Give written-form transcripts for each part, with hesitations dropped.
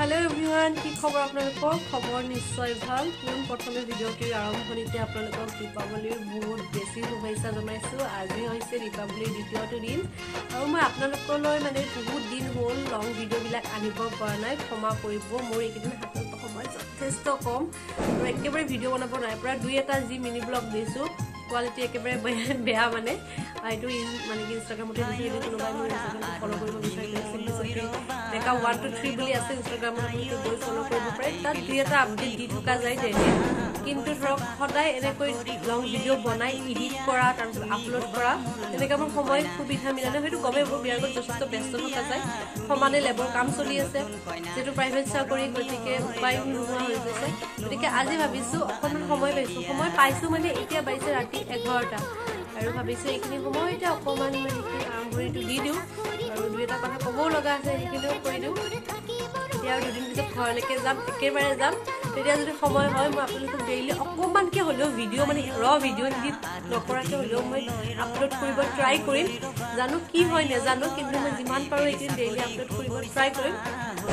Hello' everyone, কি খবৰ আপোনালোকৰ? খবৰ নিশ্চয় ভাল। পোনপ্ৰথমে ভিডিঅ'টিৰ আৰম্ভণিতে আপোনালোকক দীপাৱলীৰ বহুত বেছি শুভেচ্ছা জনাইছোঁ। আজি হৈছে দীপাৱলীৰ দ্বিতীয়টো দিন আৰু মই আপোনালোকলৈ মানে বহুত দিন হ'ল লং ভিডিঅ'বিলাক আনিব পৰা নাই, ক্ষমা কৰিব। মোৰ এইকেইদিন হাতত সময় যথেষ্ট কম আৰু একেবাৰে ভিডিঅ' বনাব নাই পৰা। দুই এটা যি মিনি ব্লগ দিছোঁ, কোৱালিটি একেবাৰে বেয়া। মানে এইটো মানে কি ইনষ্টাগ্ৰামতে দিছোঁ। যদি কোনোবাই মোৰ ইনষ্টাগ্ৰামটো ফ'ল' কৰিব বিচাৰিলে ডেকা 1 2 3 বুলি আছে ইনষ্টাগ্ৰামত, আপোনালোকে গৈ ফ'ল' কৰিব পাৰে। তাত দুই এটা আপডেট দি থকা যায় ডেইলি। কিন্তু ধৰক সদায় এনেকৈ লং ভিডিঅ' বনাই এডিট কৰা, তাৰপিছত আপলোড কৰা, তেনেকৈ মোৰ সময় সুবিধা মিলা নাই। হয়তো গমেই পাব, বিয়াৰ আগত যথেষ্ট ব্যস্ত থকা যায়। সমানে লেবৰ কাম চলি আছে, যিহেতু প্ৰাইভেট চাকৰি, গতিকে উপায় নোহোৱা হৈ গৈছে। গতিকে আজি ভাবিছোঁ অকণমান সময় পাইছোঁ, সময় পাইছোঁ মানে এতিয়া বাজিছে ৰাতি 11টা আৰু ভাবিছোঁ এইখিনি সময় এতিয়া অকণমান মানে কি আৰম্ভণিটো দি দিওঁ আৰু দুই এটা কথা ক'বও লগা আছে, সেইখিনিও কৰি দিওঁ। এতিয়া আৰু দুদিন পিছত ঘৰলৈকে যাম, একেবাৰে যাম। তেতিয়া যদি সময় হয় মই আপোনালোকক ডেইলি অকণমানকৈ হ'লেও ভিডিঅ' মানে ৰ ভিডিঅ' এডিট নকৰাকৈ হ'লেও মই আপলোড কৰিব ট্ৰাই কৰিম। জানো কি হয় নাজানো, কিন্তু মই যিমান পাৰোঁ এইকেইদিন ডেইলি আপলোড কৰিব ট্ৰাই কৰিম।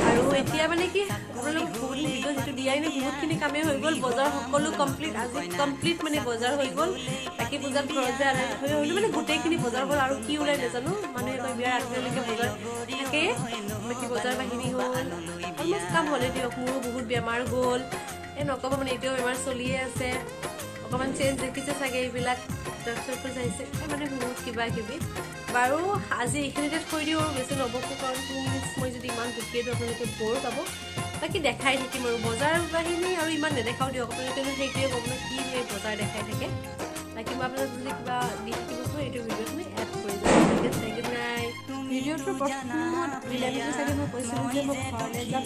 আৰু এতিয়া মানে কি আপোনালোক বহুত দিন ভিডিঅ' যিটো দিয়াই নাই, বহুতখিনি কামেই হৈ গ'ল। বজাৰ সকলো কমপ্লিট, আজি কমপ্লিট মানে বজাৰ হৈ গ'ল। বাকী পূজাত ঘৰত যে আনি থৈ হ'লেও মানে গোটেইখিনি বজাৰ হ'ল আৰু কি ওলাই নাজানো। মানুহে কয় বিয়াৰ আগদিনালৈকে বজাৰ থাকেই। বাকী বজাৰ বাহিনী হ'ল, অলমষ্ট কাম হ'লে দিয়ক। মোৰো বহুত বেমাৰ গ'ল, এই নক'ব মানে এতিয়াও বেমাৰ চলিয়ে আছে। অকণমান চেঞ্জ দেখিছে চাগে, এইবিলাক ডাৰ্ক চাৰ্কলছ আহিছে, এই মানে বহুত কিবা কিবি। বাৰু আজি এইখিনিতে থৈ দিওঁ আৰু বেছি নবকো, কাৰণ 2 মিনিটছ মই যদি ইমান বকিয়ে দিওঁ আপোনালোকে ব'ৰ পাব। বাকী দেখাই থাকিম আৰু বজাৰ বাহিনী আৰু ইমান নেদেখাওঁ দিয়ক, আপোনালোকেনো সেইটোৱে ক'ব ন কি এই বজাৰ দেখাই থাকে। বাকী মই আপোনালোক যদি কিবা দি থাকিব পাৰোঁ এইটো ভিডিঅ'ত মই এড কৰি দিম। ঠিক আছে, গুড নাইট। ভিডিঅ'টোৰ প্ৰথমত বিলাহীটো চাগে মই কৈছিলোঁ যে মই ঘৰলৈ যাম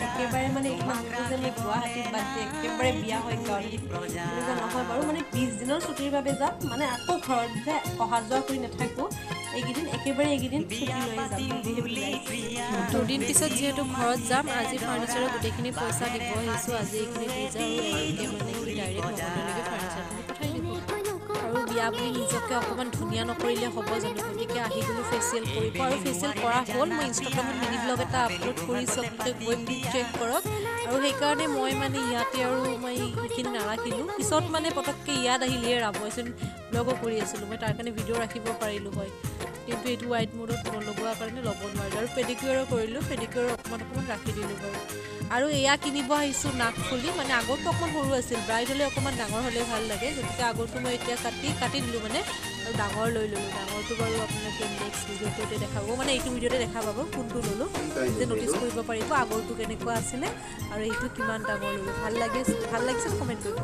একেবাৰে, মানে এইটো নাভাবিব যে মই গুৱাহাটীত বাদ দি একেবাৰে বিয়া হৈ গাঁৱত, তেনেকুৱা নহয় বাৰু। মানে 20 দিনৰ ছুটিৰ বাবে যাম, মানে আকৌ ঘৰত যে অহা যোৱা কৰি নাথাকোঁ এইকেইদিন, একেবাৰে এইকেইদিন ছুটি লৈ যাম। দুদিন পিছত যিহেতু ঘৰত যাম, আজি ফাৰ্নিচাৰৰ গোটেইখিনি পইচা দিব আহিছোঁ। আজি এইখিনি দি যাওঁ আৰু মানে কি ডাইৰেক্ট মঙলদৈলৈকে ফাৰ্নিচাৰখিনি পঠাই দিব। আৰু বিয়া বুলি নিজকে অকণমান ধুনীয়া নকৰিলে হ'ব জানো? গতিকে আহি গ'লোঁ ফেচিয়েল কৰিব আৰু ফেচিয়েল কৰা হ'ল। মই ইনষ্টাগ্ৰামত মিনি ব্লগ এটা আপলোড কৰিছোঁ, আপোনালোকে গৈ চেক কৰক। আৰু সেইকাৰণে মই মানে ইয়াতে আৰু মই এইখিনি নাৰাখিলোঁ। পিছত মানে পটককৈ ইয়াত আহিলেই ৰাবইচোন ব্লগো কৰি আছিলোঁ মই, তাৰ কাৰণে ভিডিঅ' ৰাখিব পাৰিলোঁ হয়, কিন্তু এইটো ৱাইড মোডত নলগোৱাৰ কাৰণে ল'ব নোৱাৰিলোঁ। আৰু পেডিকিউৰো কৰিলোঁ, পেডিকিউৰ অকণমান অকণমান ৰাখি দিলোঁ বাৰু। আৰু এয়া কিনিব আহিছোঁ নাকফুলি, মানে আগৰটো অকণমান সৰু আছিল, ব্ৰাইড হ'লে অকণমান ডাঙৰ হ'লে ভাল লাগে, গতিকে আগৰটো মই এতিয়া কাটি কাটি দিলোঁ মানে আৰু ডাঙৰ লৈ ল'লোঁ। ডাঙৰটো বাৰু আপোনালোকে নেক্সট ভিডিঅ'টোতে দেখাব, মানে এইটো ভিডিঅ'তে দেখা পাব কোনটো ল'লোঁ, নিজে ন'টিচ কৰিব পাৰিব আগৰটো কেনেকুৱা আছিলে আৰু এইটো কিমান ডাঙৰ ল'লোঁ। ভাল লাগে, ভাল লাগিছে কমেণ্ট কৰিব।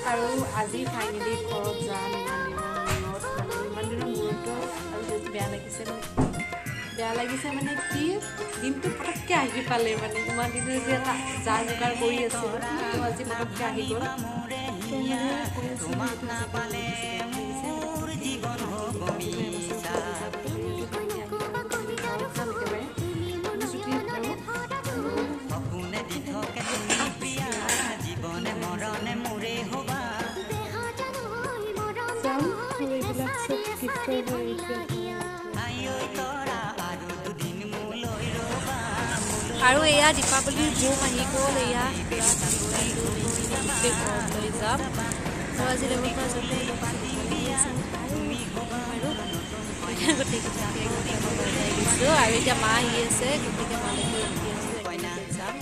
আৰু আজি ফাইনেলি ঘৰত যাম ইমান দিনৰ মূৰত, মানে ইমান দিনৰ মূৰতো আৰু বেয়া লাগিছে, মানে বেয়া লাগিছে মানে কি দিনটো পটককৈ আহি পালে, মানে ইমান দিনৰ যে এটা যা যোগাৰ কৰি আছিলোঁ সেইটো আজি পটককৈ আহি গ'ল। তো মানে কৈ আছিলোঁ ঘৰত যাম একেবাৰে ছুটি আৰু যাম। আৰু এইবিলাক চব গিফ্টৰ হয় এইটো। আৰু এয়া দীপাৱলীৰ বোম আহি গ'ল, এয়া পুৰা গোটেই ঘৰত লৈ যাম। আৰু আজি লেবৰ পৰা আৰু গোটেইকেইটা দিছোঁ। আৰু এতিয়া মা আহি আছে, গতিকে মালৈকে ৰখি আছোঁ, একেলগে যাম।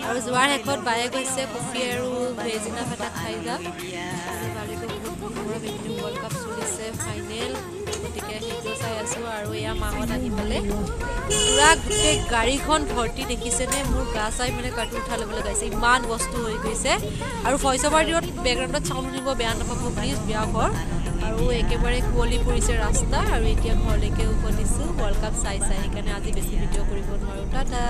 আৰু যোৱাৰ শেষত বায়ে কৈছে কফি আৰু ভেজ ইনাফ এটা খাই যাম। বাৰীটো বহুত গৰম, এইকেইদিন ৱৰ্ল্ড কাপ চলিছে ফাইনেল, গতিকে সেইটো চাই আছোঁ। আৰু এয়া মাহঁত আহি পালে, পূৰা গোটেই গাড়ীখন ভৰ্তি দেখিছেনে? মোৰ গা চাই মানে কাৰ্টুন উঠাই ল'বলৈ গাইছে, ইমান বস্তু হৈ গৈছে। আৰু ভইচ অভাৰ দিনত বেকগ্ৰাউণ্ডত চাউণ্ড শুনিব বেয়া নাপাব প্লিজ, বিয়া ঘৰ আৰু একেবাৰে কুঁৱলী পৰিছে ৰাস্তা। আৰু এতিয়া ঘৰলৈকে উভতিছোঁ ৱৰ্ল্ড কাপ চাই চাই, সেইকাৰণে আজি বেছি ভিডিঅ' কৰিব নোৱাৰোঁ। টাটা।